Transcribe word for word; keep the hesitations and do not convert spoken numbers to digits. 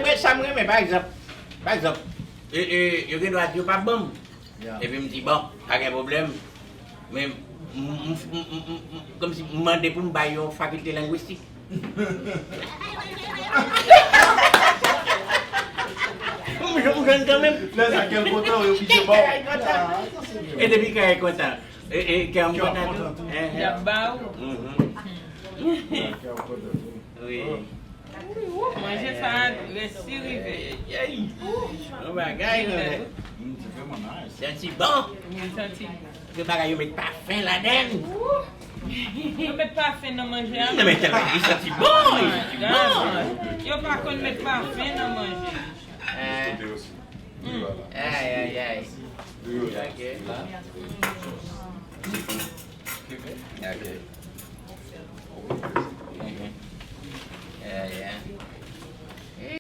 Men sa m renmen, pa egzanp, pa egzanp, e, e, yo gen dwa di yo p ap ban m. Epi m di, bon, pa gen pwoblèm. Men, m, m, m, m, m, m, kòmsi m mande pou m bay yon fakilte lengwistik. M, m jwenn kanmenm. Lè sa, kè l kontan, yo oblije ba w. E depi kè l kontan, e, e, kè m kontan tou. Y ap ba ou. Wi. Manje sa resi rive. Yon bagay, non, men. Santi bon. Wi, santi bon. Gen bagay yo met pafen ladann. Yo met pafen nan manje a. Non, men tèlman li santi bon, li santi bon. Yo pa konn met pafen nan manje. Ay, ay, ay. Ok. Ok. Yeah, yeah.